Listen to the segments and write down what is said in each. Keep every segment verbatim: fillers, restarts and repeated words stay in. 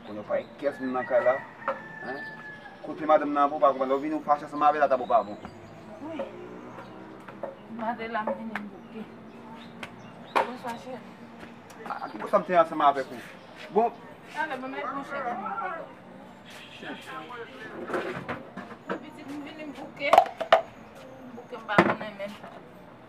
Konnen w pa gen kès moun nan kay la. Hein? Kote madanm nan pou w pa konprann. Lè w vini, ou fache ansanm avè l, la tab ou pa bon. Wi. Maten la, m vini m bouke. Bonswa, cheri. A, a ki bò sa m te ansanm avèk ou? Bon. Talè, ban m al pran chèz mwen. Pitit, m vini m bouke. M bouke, m pa konnen menm.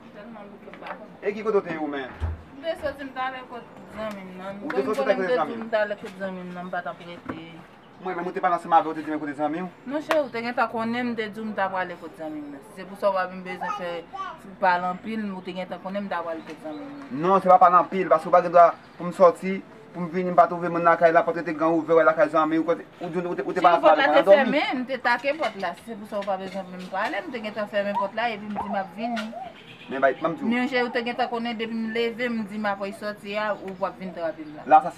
M tèlman bouke, m pa konnen. E ki kote w te ye ou menm? M te soti, m t ale kot zanmi m nan. Ou te soti konnen m te di w m t ale kot zanmi m nan, m pa t ap rete. Mwen menm, ou te pale ansanm avè w, ou te di m kote zanmi w? Non, cheri, ou te gentan konnen m te di w m ta prale kot zanmi m nan. Si se pou sa w pa vin bezwen fè pale anpil, ou te gentan konnen m ta prale kot zanmi m nan. Non, se pa pale anpil, paske ou pa gen dwa pou m sòti, pou m vini, m pa twouve moun lakay la, pòt rete gran ouvè, w al lakay zanmi w, kote, ou di w te, ou te pale ansanm avè m nan dòmi. Pòt la te fèmen, m te take pòt la. Si se pou sa w pa bezwen menm pale, m te gentan fèmen pòt la, epi m di m ap vini. Men bay, ban m di w. Men cheri, ou te gentan konnen depi m leve, m di m ap sòti a, ou p ap vin trape m la. Lè sa,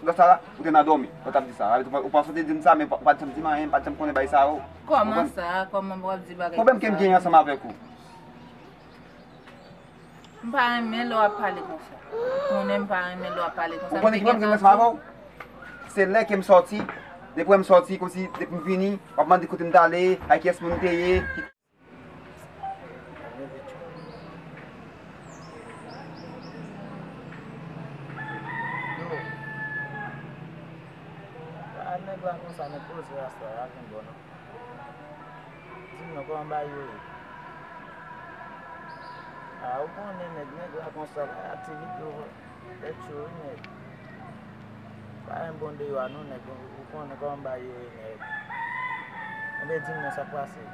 lè sa, ou te nan dòmi, lè w t ap di sa. Ou panse w te di m sa, men ou pa t janm di m anyen, m pa t janm konnen bay sa yo. Kòman sa? Kòman w ap di bagay konsa? Pwoblèm ke m genyen ansanm avèk ou. M pa renmen lè w ap pale konsa. Ou konnen m pa renmen lè w ap pale konsa. Ou konnen ki pwoblèm ke m gen ansanm avè w? Se lè ke m sòti, depi w wè m sòti, kòmsi depi m vini, w ap mande kote m t ale, ak kiyès moun m te ye. Yo. A nèg la konsa, nèg poze aswè a, vin bon non. Di m non, kòman bagay yo ye? A, ou konnen nèg, nèg la konsa, la aktivite yo. Tèt cho wi nèg. Pa renmen bon deyò a non nèg, ou konnen kòman bagay yo ye nèg. Enben di m non sa k pase.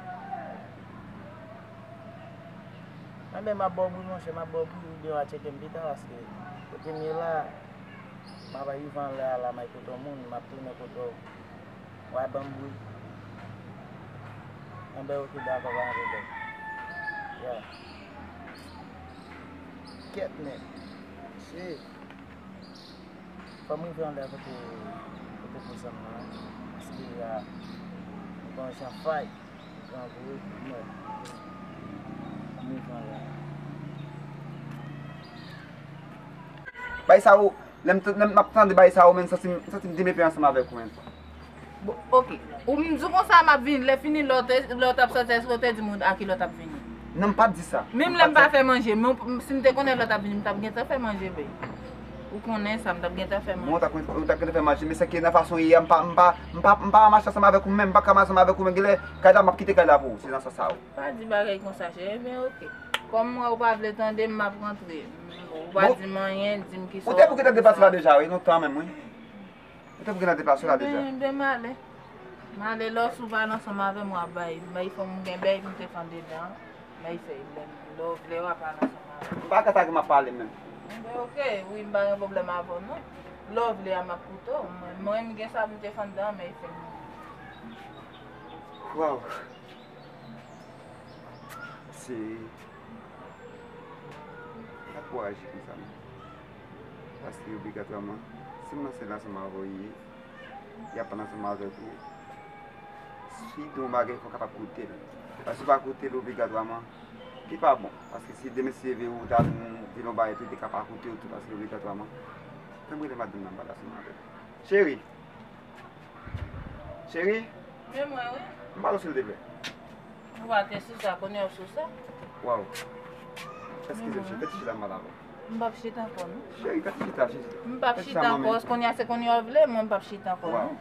Enben m ap ba w bri monchè, m ap ba w bri oubyen w a tcheke m pita paske kote m ye la, m ap rive anlè a la, m al kote yon moun, m ap tounen kote w. W a ban m bri. Enben oke dakò pa gen pwoblèm. Ya. Kèt men. Mesye. Fò m rive anlè kote kote kouzin m nan. Paske a m gon jan fay. Gran gwo mwen. Fò m rive anlè. Bay sa ou Lè m t- lè m ap tande bagay sa yo, men m santi m, m santi m demepe ansanm avèk ou menm. Bon, oke. Ou m di w konsa m ap vini, lè fini lè w te, lè w t ap sòti, èske w te di m a kilè w t ap vini? Non, m pa t di sa. Menm lè m pa fè manje, men w- si m te konnen lè w t ap vini, m t ap gentan fè manje, bèy. Ou konnen sa, m t ap gentan fè manje. Bon, ou t ap, ou t ap gentan fè manje, men se ke nan fason ye a, m pa, m pa, m pa, m pa mache ansanm avèk ou menm, m pa ka mache ansanm avèk ou menm, genlè, kay la, m ap kite kay la pou ou, se nan sans sa yo. Pa di bagay konsa, cheri, men oke. Kòm m wè ou pa vle tande m, m ap rantre. Ou pa di m anyen, di m kisa w ap fè. Ou te pou gentan deplase la deja, wi, lontan menm, wi. Ou te pou gentan deplase la deja. Enben, enben, m ale. M ale lòs ou pale ansanm avè m, w ap bay. Bay fò m gen bèy pou m te fè anndedan. Bay fèy lè m, lè w vle, w ap pale ansanm avè m. M pa ka sa ke m ap pale menm. Enben, oke, wi, m pa gen pwoblèm avè w, non. Lè w vle a, m ap koute w. Mwen, mwen, m gen sa pou m te fè anndan, bay fèy. Waw. Se pa pou aji konsa non. Paske obligatwaman, si moun nan se la ansanm avè w ye, y ap pale ansanm avèk ou. Si gen yon bagay, fò w kapab koute l. Paske si w pa koute l obligatwaman, li pa bon. Paske si demen si leve ou ta vin di l yon bagay tou, li te ka pa koute w tou, paske obligatwaman, fè m rele madanm nan m pale ansanm avè l. Cheri, Cheri? Men mwen, wi. M pale w silvouplè. Ou pa te sou sa, kounye a w sou sa? Waw. Eskize m, cheri, fè ti chita m pale avè w. M p ap chita ankò, non. Cheri, fè ti chita, cheri. M p ap chita ankò, kounye a se kounye a w vle, mwen m p ap chita ankò, non.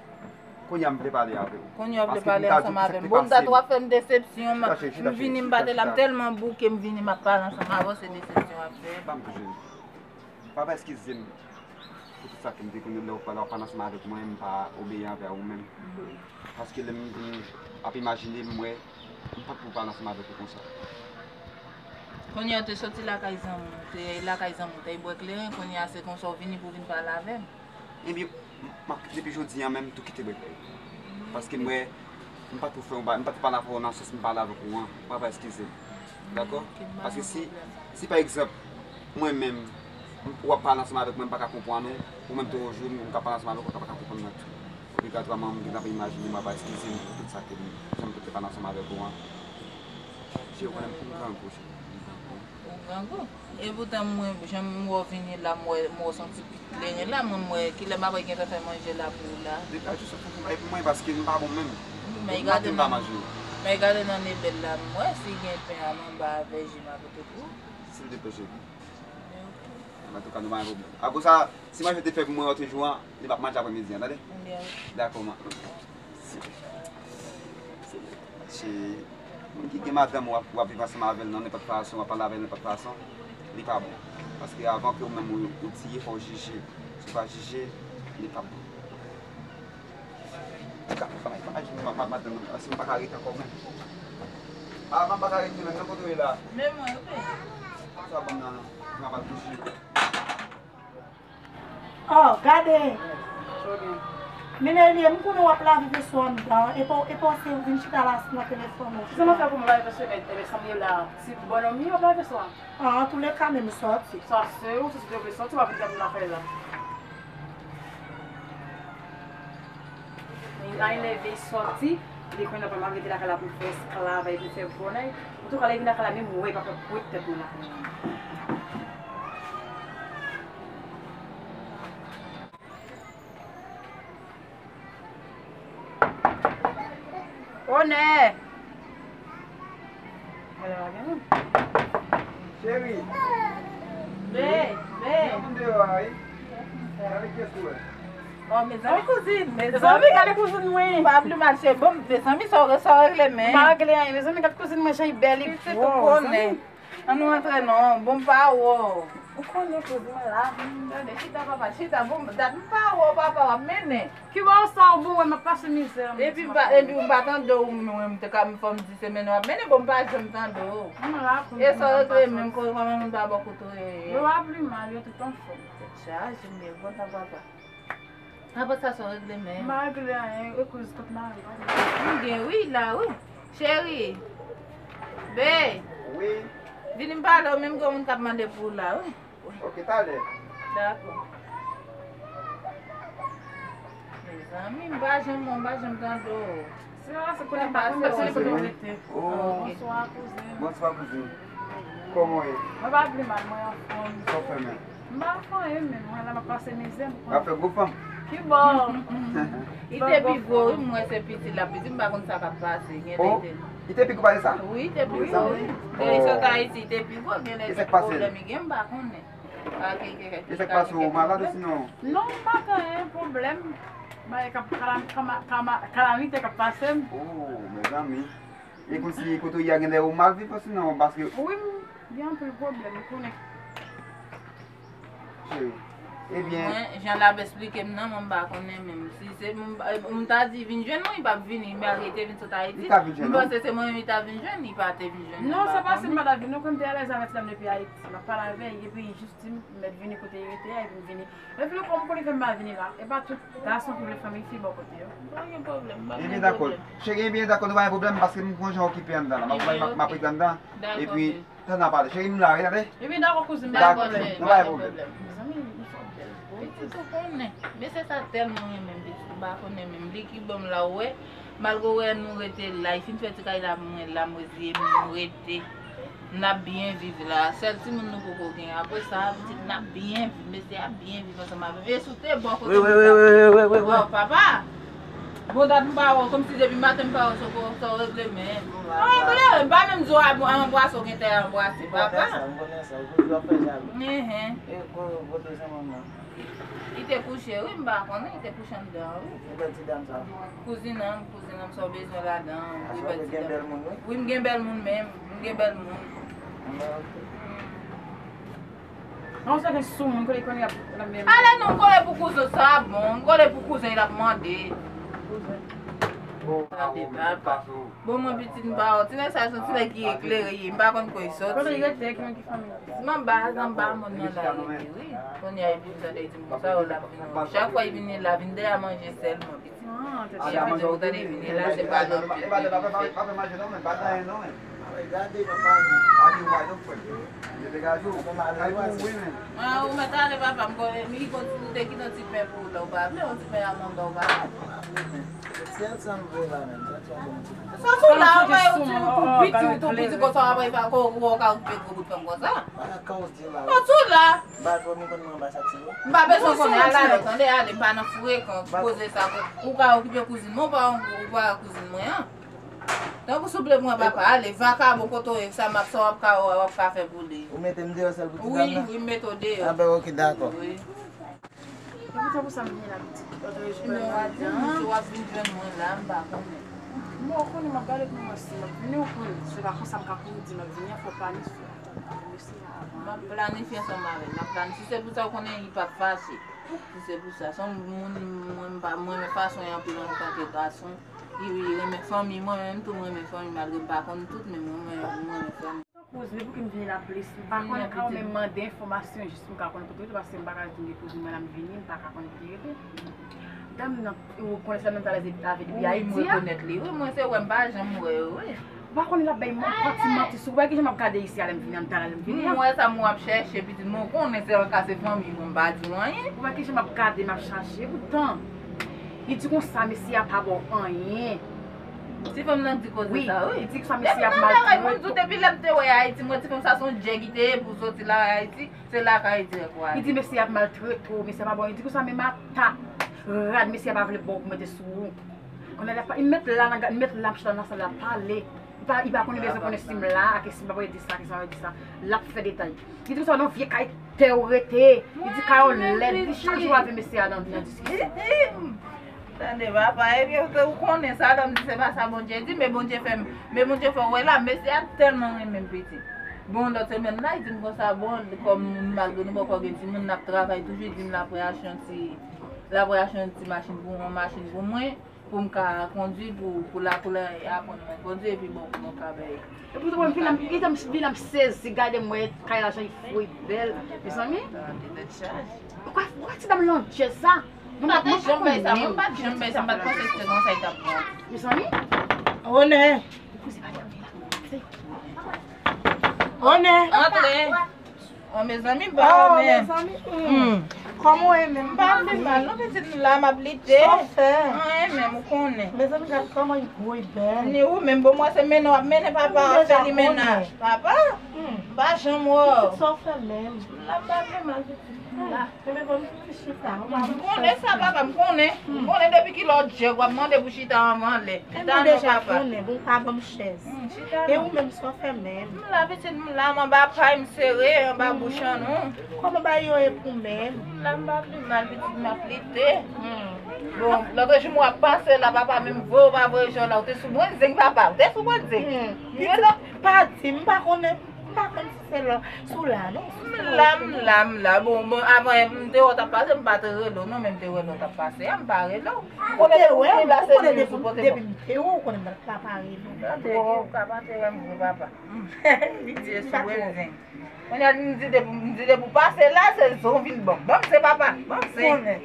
Kounye a m vle pale avè w. Kounye a w vle pale ansanm avè m. Bon, dat w ap fè m desepsyon, m vini m pa te la, m tèlman bouke, m vini m ap pale ansanm avè w, se desepsyon w ap fè. Ban m tou, cheri. Papa, eskize m pou tout sa ke m te konnen lè w pale, w ap pale ansanm avèk mwen, m pa obeyi anvè ou menm. Paske lè m vin ap imajine, m wè m pa t pou pale ansanm avèk ou konsa. Kounye a w te soti lakay zanmi w, te lakay zanmi w, te bwè kleren, kounye a se konsa w vini pou w vin pale avè m. Ebyen, m ap, depi jodi a menm, tou kite bwè kleren. Paske m wè, m pa t pou fè yon ba-, m pa t pou pale avè w nan sans m pale avèk ou an. Papa, eskize m. Dakò? Paske si, si pa egzanp, mwen menm, m- w ap pale ansanm avèk mwen, m pa ka konprann ou, ou menm tou yon jou, m ka pale ansanm avèk ou, w ka pa ka konprann mwen tou. Obligatwaman, m gentan ap imajine m, papa, eskize m pou tout sa ke m, jan m te pale ansanm avèk ou an. Cheri, ou konnen m grangou, cheri. M grangou. Grangou. E poutan mwen, jan m wè w vini la, m wè, m wè w se yon ti pit kleren la, mwen m wè kilè m ap gen tan fè manje la pou ou la. Degaje w sot pou bay pou mwen paske m pa bon menm. Depi maten m pa manje. Men gade nan lebèl la, m wè si gen pen a m anba avè ji m a pote pou ou. Silvouplè cheri. Antouka, nou pa gen pwoblèm. Apre sa, si manje te fè pou mwen lòt jou an, li p ap manje aprèmidi an, tande? Dakò, man. Se, se, se, moun ki gen madanm w ap, w ap viv ansanm avè l nan nenpòt fason, w ap pale avè l nenpòt fason, li pa bon. Paske avan ke ou menm ou, ou tiye, fò w jije. Si w pa jije, li p ap bon. Ka, pa, pa, pa, ma, ma, madanm, si m pa ka rete ankò menm. A, m pa ka rete menm, nan kote w ye la? Men mwen, wi. Sa ban m nan, nan, m ap al kouche. Oh, gade! Menelie, m konnen w ap lave veso anndan, epa, epa w se ou vin chita la nan telefòn ou. Kisa m ap fè pou m lave veso, e, e, Samuel la, si bònòm li w ap lave veso a? Ah, antouleka, men m sòti. Sa se ou, si te vle sòti, w ap vin gade m lakay la. Li leve sòti, li konnen pa m ap rete lakay la pou fè esklav, pou fè bònè. Antouka, lè vin lakay la, menm wè pa fè pwet tèt mwen lakay la. Onè! Cheri! Be, be! Vin deyò a, wi. Gade kiyès ou wè. Oh, mezanmi, kouzin, mezanmi, gade kouzin mwen. Pa pli mal, cheri. Bon, mezanmi, sa w re-, sa w regle, men. M pa regle anyen, mezanmi, gade kouzin mwen, jan li bèl, li gwo, mezanmi. Ann nou antre non, bon m pa wè w. Ou konnen kouz mwen la. Gade, chita papa, chita, bon, dat m pa wè w papa, w ap mennen. Kibò w sa w bon wè m ap pase mizè. Epi m pa, epi m pa tande w, mwen m te ka, fò m di se mennen w ap mennen, bon m pa janm tande w. Mwen la kouz mwen. E sa w regle menm, kòman moun pa ba w kout oreil? Yo pa pli mal, yo tout anfòm. Tèt chaje, m byen kontan papa. Apre sa, sa w regle menm? M pa regle anyen, e kouz kot mari pa gen. M gen wi la wi. Cheri. Be. Wi. Vini m pale w, menm gen yon moun k ap mande pou ou la wi. Ok, talè. Dakò. Mezanmi, m pa janm, m pa janm tande w. Se la, se kote m pa konn, se kote m rete. Oh. Ok. Bonswa, kouzin. Bonswa, kouzin. Kòman w ye? Mwen pa pli mal, mwen anfòm. Sa w fè menm? M pa fè anyen menm, mwen la m ap pase mizè, m konn. W ap fè gwo fanm? Kibò? Li te pi gwo, wi, m wè se piti l ap piti, m pa konn sa k ap pase. Gen lè li te. Oh, li te pi gwo pase sa? Wi, li te pi gwo, wi. Gen lè li sot Ayiti, li te pi gwo, gen lè gen pwoblèm, li gen, m pa konnen. E sa k pase, ou malad osinon? Non, m pa gen anyen pwoblèm. Bagay k ap kala-, kama-, kama-, kalamite k ap pase m. Oh, mezanmi. E kòmsi kote w ye a genlè ou mal viv osinon, paske... Wi, m gen anpil pwoblèm, ou konnen. Cheri, ebyen. Mwen, jan l ap esplike m nan, mwen m pa konnen menm. Si se, m, m ta di vin jwenn mwen, li p ap vini, li mal rete vin sot Ayiti. Li ka vin jwenn ou? M panse se mwen menm li ta vin jwenn, li pa te vin jwenn mwen, m pa konnen. Non, se pa si m pa ta vin, non, kòm m te alèz avèk ti dam depi Ayiti. M ap pale avè l, epi jis di m, m mèt vini kote l rete a, epi m vini. Epi l konn pou li fè m pa vini la. E pa tout gason ki vle fanmi fi bò kote yo. Pa gen pwoblèm, pa gen pwoblèm. Ebyen, dakò. Cheri, ebyen, dakò, nou pa gen pwoblèm, paske m gon jan okipe anndan la. M ap, m ap, m ap rete anndan. Dakò, epi, cheri. Tan n a pale. Cheri, m la, wi, tande? Ebyen, dakò, kouzin, pa gen pwoblèm. Dakò, cheri, nou pa gen pwoblèm. Mezanmi, nou fè bèl. Pitit ou konnen. Mesye sa tèlman renmen m, pitit ou pa konnen menm. Li ki ban m la, ou wè. Malgre w wè nou rete la, li fin fè ti kay la pou mwen la, m reziye m, nou rete. N ap byen viv la. Sèl timoun nou poko gen. Apre sa, pitit, n ap byen viv. Mesye ap byen viv ansanm avè m. E si w te bò kote m, wi, wi, wi. Oh, papa! Bon, dat m pa wè w, kòmsi depi maten m pa wè w, sa w regle menm. Sa w regle, m pa menm di w a, anbwase w gen tè anbwase, papa. M konnen sa, m konnen sa. Ou toujou ap fè jalou. Enhen. E ko-, kote zanmi m nan? Li te kouche, wi, m pa konnen, li te kouche anndan, wi. E bèl ti dam sa. Kouzin an, kouzin an, sa w bezwen ladan, wi, bèl ti dam. Wi, m gen bèl moun menm, m gen bèl moun. An, sa gen sou moun, kote konnen y ap nan menm. Ale non, m kole pou kouzen, sa bon, m kole pou kouzen, l ap mande. Kouzen. Bon, mwen pitit m pa wè. Ti nèg sa se yon ti nèg ki eklere ye, m pa konn kote l soti. Kote l rete, ki menm ki fanmi? M anba, anba moun nan la rete, wi. Kounye a, epi m tande di moun sa yo l ap vin. Chak fwa l vini la, vin dèyè manje sèlman, pitit. Chèf, ou tande, vini la, se pa lòt. Ah, ou mèt ale, papa, m konnen, mi konn ou te kite yon ti pen pou ou la, ou pa vle, yon ti pen amanda, ou pa vle. Sa sou la, ou bay yon ti, ou tou piti, ou tou piti konsa, w ap bay pa, ko, ou ka okipe gwo bout fanm konsa. Ou tou la. M pa bezwen konnen, al ale, tande, ale, m pa nan frekan, koze sa, ou ka okipe kouzin mwen, ou pa, ou pa kouzin mwen an. Tankou souple mwen, papa, ale, vakabon, kote w ye, sa m ap, sa w ap ka, w ap ka fè pou li. Ou mete m deyò sèl pou ti dam nan? Wi, wi, m mete w deyò. Ah ben, ok, dakò. Wi. E poutèt pou sa m vini la, pitit. Lòt jou, si w ap vin jwenn mwen la, m pa konnen. Bon, ou konnen m ap gade pou mwen si m ap vini, ou konnen. Se pa konsa m ka kouri di m ap vini an, fò w planifye. Mèsi avan. M ap planifye ansanm avè l. M ap planifye. Si se pou sa, ou konnen, li p ap fache. Si se pou sa. Se yon moun, mwen, m pa, mwen renmen fason l anpil antanke gason. Li, li renmen fanmi. Mwen menm tou, mwen renmen fanmi, malgre m pa konn tout, men mwen, mwen, mwen renmen fanmi. Kouz, men pou ki m vini la plis? M pa konnen, ka ou menm mande enfòmasyon jis pou m ka konnen kote w rete, paske m pa ka di m gen kouzin mwen la m vini, m pa ka konnen kote l rete. Dam nan, ou konnen se dam nan m t alèz avè l depi Ayiti a? Wi, m rekonèt li. Wi, mwen se wè m pa janm wè yo, wi. Ou pa konnen l ap bay m yon pati manti sou, ou wè kijan m ap gade isi a lè m vini an, talè lè m vini an. M wè sa m w ap chèche, pitit mwen, ou konnen se anka se fanmi mwen, m pa di w anyen. Ou wè kijan m ap gade, m ap chache, poutan. Li di konsa, mesye a pa ba w anyen. Ti fanm nan di koze sa, wi. Li di konsa, mesye a maltrete w. Depi lè m te wè Ayiti, m wè ti fanm sa se yon djè ki te ye pou soti la Ayiti, se lakay dirèk ou ale. Li di mesye a maltrete w, mesye a pa ba w anyen. Li di konsa, menm atak, rad, mesye a pa vle ba w pou mete sou ou. Konnen l ap, li met la nan, li met la, m chita nan sal la pale. Li pa, li pa konnen bezwen konnen si m la, ake si m pa vle di sa, ake si m pa vle di sa. L ap fè detay. Li di konsa, nan vye kay tè ou rete. Li di kay ou lèd. Li chak jou avè mesye a nan, nan diskisyon. Tande, papa, ebyen, ou konnen sa, lè m di se pa sa Bondye di, men Bondye fè m, men Bondye fè w wè la, mesye a tèlman renmen m, pitit. Bon, lòt semèn la, li di m konsa, bon, kòm malgre nou poko gen timoun, n ap travay toujou, li di m l ap achte yon ti, l ap achte yon ti machin pou, yon machin pou mwen, pou m ka kondui, pou, pou la, pou la aprann mwen kondui, epi bon, pou nou ka bay. Epi tou, mwen vin la, m sezi, gade mwen, kay la jan li fre bèl, mezanmi. Tande, tèt chaje. Ou ka, ou ka ti dam landjè sa? Mwen pa t janm bay sa, mwen pa t janm bay sa, m pa t panse se konsa li t ap pran. Mezanmi. Onè. Onè. Antre. Oh, mezanmi, ba, oh, men. Mezanmi, hmm. Kòman w ye menm? M pa pi mal, non, pitit, m la, m ap lite. Sa w fè? Anyen menm, ou konnen. Mezanmi, gad kòman li gwo, li bèl. Ni ou menm, bon, mwen se mennen w ap mennen, papa, w ap fè li mennaj. Papa, m pa janm wè w. Pitit, sa w fè menm? M la, m pa pi mal, pitit, m la. Enben, bon, m vin chita. M konnen sa, papa, m konnen. M konnen depi ki lè w djèg, w ap mande pou chita anvan lè. Enben, deja konnen, bon, pa ban m chèz. E ou menm, sa w fè menm? M la, pitit, m la, m anba pay, m sere, anba bouch an nou. Kòman bagay yo ye pou menm? M la, m pa pi mal, pitit, m ap lite. Bon, lòt jou m w ap pase la, papa, menm vre ou pa vre, jan la, ou te sou brenn zeng, papa, ou te sou brenn zeng. Pitit, pa di, m pa konnen. M pa konn si se lò, si w la, non. M la, m la, m la. Bon, bon, avan, m te wè w t ap pase, m pa te rele w, non, men m te wè lè w t ap pase a, m pa rele w. Ou te wè m, ou konnen depi, depi m te wè w, ou konnen m pa, pa rele w. Tande, ou ka pa te wè m vre, papa. Li di m pa te wè w. Kounye a, m di depi, m di depi w pase la, se zo w vin ban m. Ban m se papa, ban m se.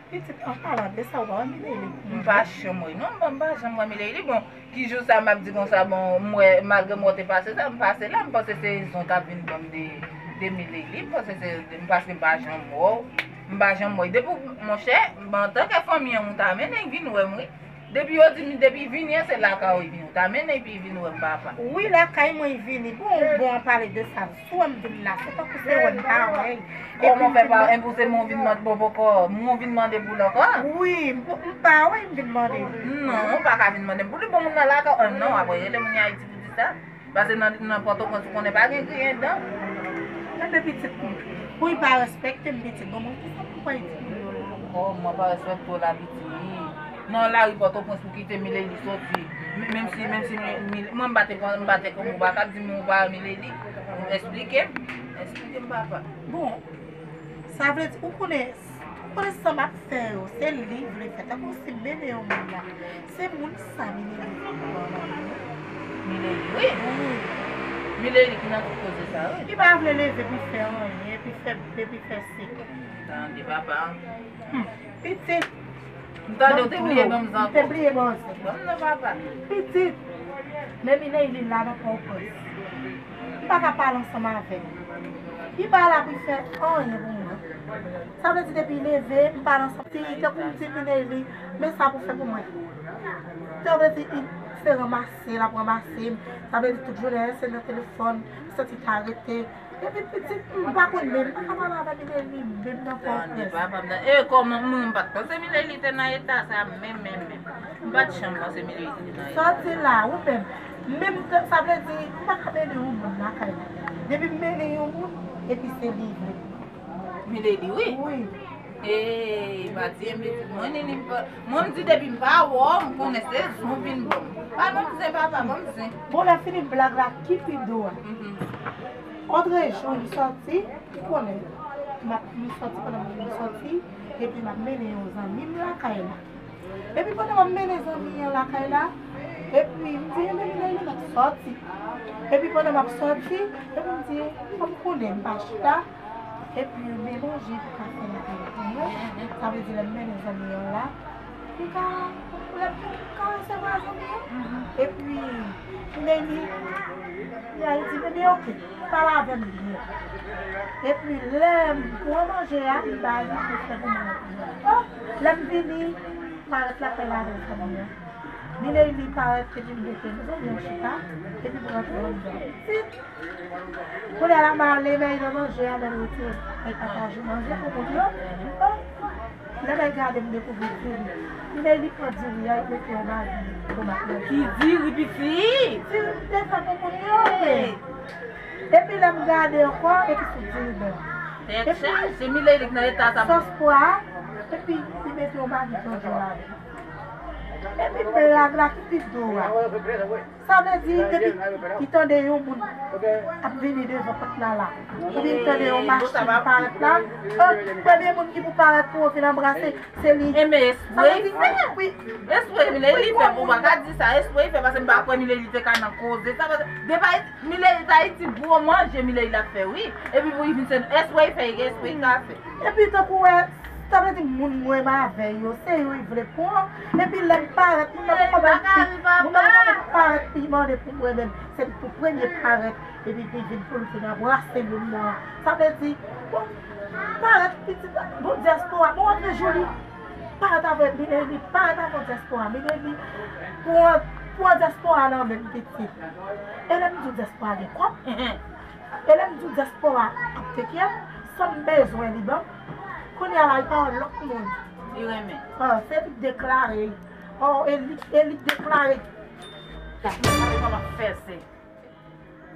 Pitit, an palan de sa, ou pa wè Miley li? M pa janm wè, non, m pa, m pa janm wè Miley li. Bon, ki jou sa m ap di konsa, bon, m wè, malgre m wè w te pase sa, m pase la, m panse se rezon t ap vin ban m de, de Miley li, m panse se, paske m pa janm wè w, m pa janm wè w. Depi w, monchè, antanke fanmi an, ou ta mennen l vin wè m, wi. Depi yo di m, depi l vini an, se lakay ou l vini, ou ta mennen l epi l vin wè m, papa. Wi, lakay mwen l vini. Bon, bon, an pale de sa. Si w wè m vin la, se tankou se wè m pa wè l. Kòman w fè pa, enben se mwen w vin mande, bon, poko, mwen w vin mande pou l ankò? Wi, m, m pa wè l, m vin mande. Non, ou pa ka vin mande m pou li, bon, moun nan lakay, oh, non, apre rele moun Ayiti pou di sa. Paske nan, nan Pòtoprens, ou konnen pa gen griyen dan. Enben pitit mwen, pou li pa respekte m, pitit, bon, mwen, kisa m pral di pou li? Oh, mwen pa respekte w la, pitit. Nan lari Pòtoprens pou kite Miley li soti. Men, menm si, menm si mi, mi, mwen m pa te pran, m pa te konn, ou pa ka di m ou pa Miley li. Eksplike m. Eksplike m, papa. Bon, sa vle di, ou konnen, ou konnen sa m ap fè yo, se li vle fè. Tankou si m mennen yon moun la, se moun sa Miley li vle ban nan men. Miley li, wi. Wi. Miley li ki nan tout koze sa, wi. Li pa vle leve pou fè anyen, pou fè, pou fè sek. Tande, papa. Hmm. Pitit, m Tande w te bliye ban m zankò. Te bliye ban m zankò. Ban m nan, papa. Pitit, men Mineyli la nan Pòtoprens. M pa ka pale ansanm avè l. Li pa la pou l fè anyen pou mwen. Sa vle di depi l leve, m pale ansanm. Ti, tankou m di Mineyli, men sa pou fè pou mwen. Sa vle di, li se ranmase l ap ranmase m. Sa vle di tout jounen se nan telefòn, m santi ta rete. Epi pitit, m pa konn menm, m pa ka pale avè Mineyli menm nan Pòtoprens. Tande, papa m nan. E kòman mwen, m pa t panse Mineyli te nan eta sa menm, menm, menm. M pa t janm panse Mineyli te nan eta sa. Sòti la, ou menm. Menm tan, sa vle di, m pa ka mennen yon moun lakay la. Depi m mennen yon moun, epi se li vre. Mineyli, wi. Wi. Ee, pa di m pitit mwen, Nini, m pa, mwen m di depi m pa wè w, m konnen se zen w vin ban m. Pa ban m zen, papa, ban m zen. Bon, lè fini blag la, ki pi do a? Mhm. Otrejou, m sòti, ou konnen, m ap, m sòti pandan m sòti, epi m ap mennen yon zanmi m lakay la. Epi pandan m ap mennen zanmi an lakay la, epi m di, "Enben, Mineyli, m ap sòti." Epi pandan m ap sòti, epi m di, "Kòm ou konnen, m pa chita." Epi, men manje pou ka fè lakay la pou mwen. Sa vle di, lè m mennen zanmi an la, li ka, lè m ka resevwa zanmi an. Epi, Mineyli, Mineyli di, "Bebe, oke, pale avè m byen." Epi, lè m pran manje a, m ba li pou fè pou mwen. Oh, lè m vini, parèt lakay la avèk zanmi an. Mineyli parèt, epi m mete m zanmi an chita, epi m rantre anndan. Kounye a la, m ale, men nan manje a, men retire, men pataje manje pou moun yo. Lè men gade, m dekouvri diri. Mineyli pran diri a, li mete yon magi tomat nan. Ki diri, piti? Diri m te fè pou moun yo. Epi lè m gade ankò, epi sou diri blan. Tèt chaje, Mineyli nan eta sa. Sòs pwa, epi li mete yon magi tonjon ladan. Epi blag la ki pi do a. Sa vle di, depi li tande yon moun ap vini devan pòt la la, oubyen li tande yon machin parèt la, eh, premye moun ki pou parèt pou yo vin anbrase, se li. Enben, espre li fè. Wi. Espre li fè, ou pa ka di sa, espre li fè, paske m pa kwè Mineyli te ka nan koze sa, paske depi Mineyli t Ayiti, gwo manje Mineyli ap fè, wi. Epi pou li vin se espre li fè, espre li ka fè. Epi tankou wè, sa vle di moun mwen m avè yo, se yo li vle pran. Epi lè m parèt, moun nan pa konn moun nan pa konn parèt pou li mande pou mwen menm. Se li pou premye parèt, epi li vin pou l vin anbrase moun nan. Sa vle di, bon, parèt pitit, bon, dyaspora, bon, antre jou li, parèt avè Mineyli, parèt avè dyaspora, Mineyli, pran, pran dyaspora nan men pitit. E lè m di w dyaspora gen kòb, e lè m di w dyaspora ap teke m, sa m bezwen li ban m. Kounye a la, li pa wè lòt moun. Li renmen. Ah, se li k deklare. Oh, e li, e li k deklare. Gade kòman m ap fè se.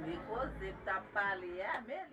Men koze m t ap pale a, men